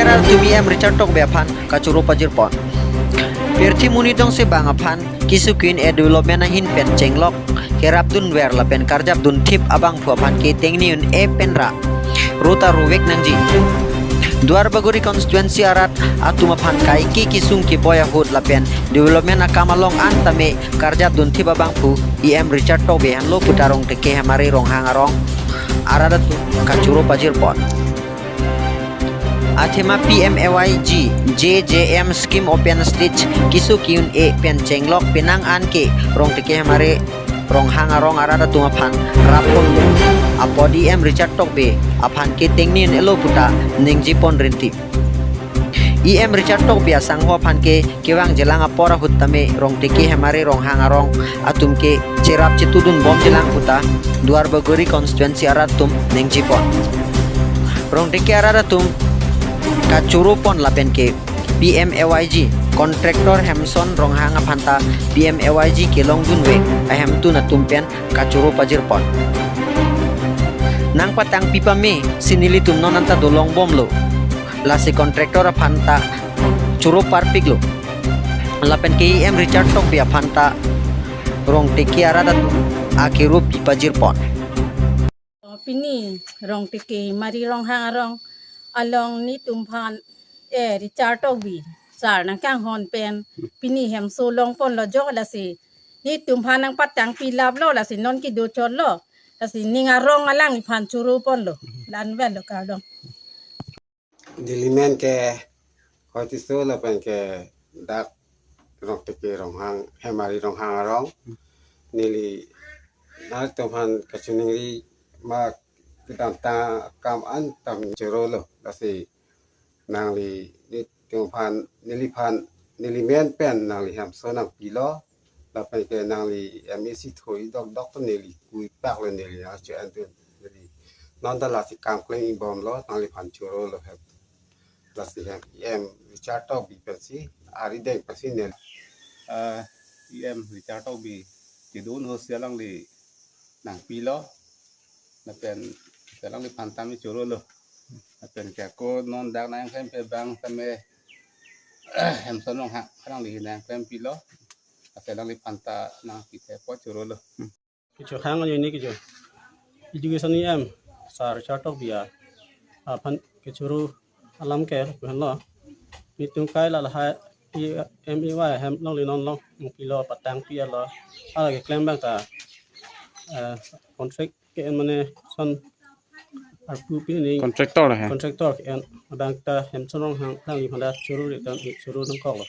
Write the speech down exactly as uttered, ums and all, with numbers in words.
Arat atum E M Richard Tokbi aphan kachoro pajirpon. Pirthe monit dongse bang aphan kesung ke-un-e development ahin pen chenglok kerapdunver lapen karjapdunthip abangphu aphan ke tengne un-e pen ra ro ta rovek nangji. Duarbagori constituency arat atum aphan kaike kesung keboi ahut lapen development akam along an tame karjapdunthip abangphu E M Richard Tokbi henlo puta Rongteke Hemari Ronghang arong arat atum kachoro pajirpon. Athema P M A Y G J J M scheme open stage kesung ke-un-e pen chenglok penang an ke Rongteke Hemari Ronghang arong arat atum aphan rapponlo. Apot E M Richard Tokbi aphan ke tengne un-elo puta ningjepon rinti. E M Richard Tokbi asangho aphan ke kevang jelang apor ahut tame Rongteke Hemari Ronghang arong atum ke cherap chetudunbom jelang puta Duarbagori constituency arat atum ningjepon. Rongteke arat atum kachoropon lapen ke P M A Y G contractor Hemson Ronghang aphan ta P M A Y G kelongdunve ahemtun atum pen kachoro pajirpon. Nangpatangpi pame si nelitum non anta dolongbomlo. Lasi contractor aphan ta choro parpiklo. Lapen ke E M Richard Tokbi aphan ta Rongteke arat atum akero pi pajirpon. Pini Rongteke Hemari Ronghang arong along netum aphan, eh, Richard Tokbi sar nangkanghon pen pini hemso longponlo jo, lasi netum aphan nangpatangpi laplo, lasi non kedo chotlo, lasi ning arong alangliphan choroponlo. La-an avelo kardom. Neli men ke Hoitiso lapen ke dak Rongteke Ronghang, Hemari Ronghang arong. Neli nangtum aphan kachiningri ma kedamtang akam an tame chorolo. Lasi nangli netum aphan, neliphan, neli men pen nangli hemso nangpilo. Lapen ke nangli M A C thoi dokdok to neli kuipak le neli nangcho-endun. Neli non ta lasi kam klembomlo, nangliphan chorolo hem. Lasi hem E M Richard Tokbi pensi arideng pensi neli. Eh, E M Richard Tokbi kedun ho si alangli nangpilo. Lapen si alangliphan tame chorolo. Lapen ke ako non dak nangklempe abang tame Hemson Ronghang alangli nangklempilo. Lapen alangliphan ta nangpithepo chorolo. Kecho hang ani ni kecho. Education E M sar Richard Tokbi aphan kechoro alam ke henlo. Netum kai la lahai E M A Y hem along le non long pilo patangpilo. Hala keklem abang ta, eh, contract ke-en mane son arpu pini contractor he. Contractor ke-en abang ta Hemson Ronghang alangliphan ta choro ri tame choro nangkoklo.